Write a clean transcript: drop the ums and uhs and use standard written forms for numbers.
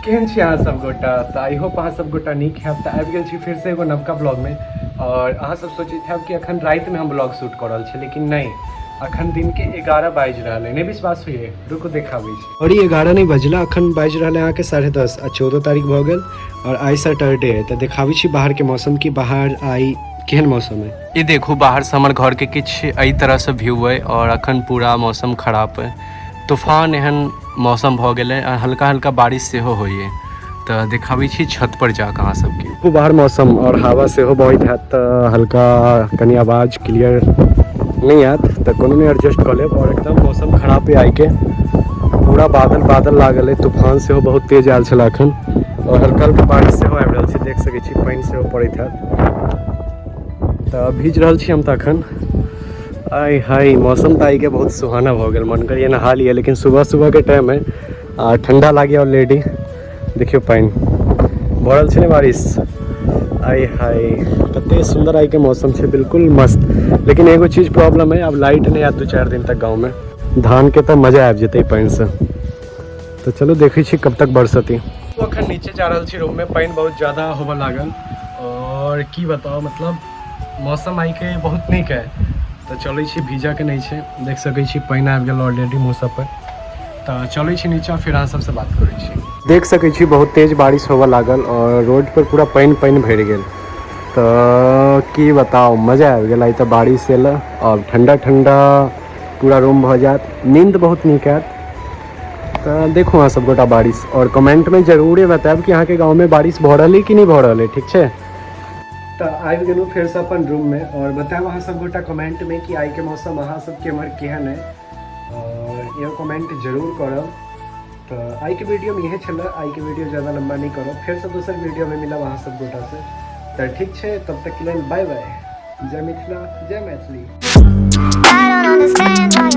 केहन छी अहाँ सब गोटा? तऽ I hope अहाँ सब गोटा नीक हैब। तऽ आबि गेल छी फेरसँ एगो नवका ब्लॉगमे। आओर अहाँ सब सोचैत हैब कि अखन रातिमे हम ब्लॉग शूट कऽ रहल छी, लेकिन नहि, अखन दिनके 11 बाजि रहल है। नहि विश्वास होइए? रुकू, देखाबै छी। और ई 11 नहि बजला, अखन बाजि रहल है अहाँके 10:30 आ 14 तारीख भऽ गेल और आइ सैटरडे है। तऽ देखाबै छी बाहरके मौसम कि बाहर आइ केहन मौसम है। ई देखू, बाहरसँ हमर घरके किछु एहि तरहसँ व्यू अइ और अखन पूरा मौसम खराब अइ, तूफान एहन मौसम भऽ गेलै आ हल्का हल्का बारिश सेहो होइए। तऽ देखाबै छी छत पर जाकऽ अहाँ सबके। खूब बाहर मौसम और हवा सेहो बहैत हैत, तऽ हल्का कनि आवाज क्लियर नहि आयत तऽ कोनो नहि, एडजस्ट कऽ लेब। और एकदम मौसम खराब है आइके, पूरा बादल बादल लागल है, तूफान सेहो बहुत तेज आयल छलै अखन और हल्का हल्का बारिश सेहो आबि रहल छै। देख सकै छी, पानि सेहो पड़ैत हैत, तऽ भीज रहल छी हम तऽ अखन। आइ हाय, मौसम तऽ आइके बहुत सुहाना भऽ गेल, मन करिए नहा लिअ, लेकिन सुबह सुबहके टाइम है आ ठंडा लागे ऑलरेडी। देखियौ, पानि भऽ रहल छै ने बारिश। आइ हाय, कते सुन्दर आइके मौसम छै, बिल्कुल मस्त। लेकिन एगो चीज प्रॉब्लम है, आब लाइट नहि आयत 2-4 दिन तक गाँवमे। धानके तऽ मजा आबि जेतै पानिसँ। तऽ चलू, देखै छी कब तक बरसती। अखन नीचे जा रहल छी रूममे, पानि बहुत ज्यादा होबऽ लागल और की बताउ, मतलब मौसम आइके बहुत नीक है। तऽ चलै छी, भीजऽके नहि छै। देख सकै छी, पानि आबि गेल ऑलरेडी मुँह सब पर। तऽ चलै छी नीचा, फिर अहाँ सबसँ बात करै छी। देख सकै छी, बहुत तेज बारिश होबऽ लागल और रोड पर पूरा पानि पानि भरि गेल। तऽ की बताउ, मजा आबि गेल आइ तऽ। बारिश एल और ठंडा ठंडा पूरा रूम भऽ जायत, नींद बहुत नीक आयत। तऽ देखू अहाँ सब गोटा बारिश और कमेंटमे जरूरे बतायब कि अहाँके गाँवमे बारिश भऽ रहल है कि नहि भऽ रहल है। ठीक छै, तऽ आबि गेलहुँ फेरसँ अपन रूममे और बतायब अहाँ सब गोटा कमेंटमे कि आइके मौसम अहाँ सबके एम्हर केहन है और इहो कमेंट जरूर करब। तऽ आइके वीडियोमे इहे छलै। आइके वीडियो ज़्यादा लंबा नहीं करब, फेरसँ दोसर वीडियोमे मिलब अहाँ सब गोटासँ। तऽ ठीक छै, तब तक के लेल बाय बाय। जय मिथिला, जय Maithili. I don't understand why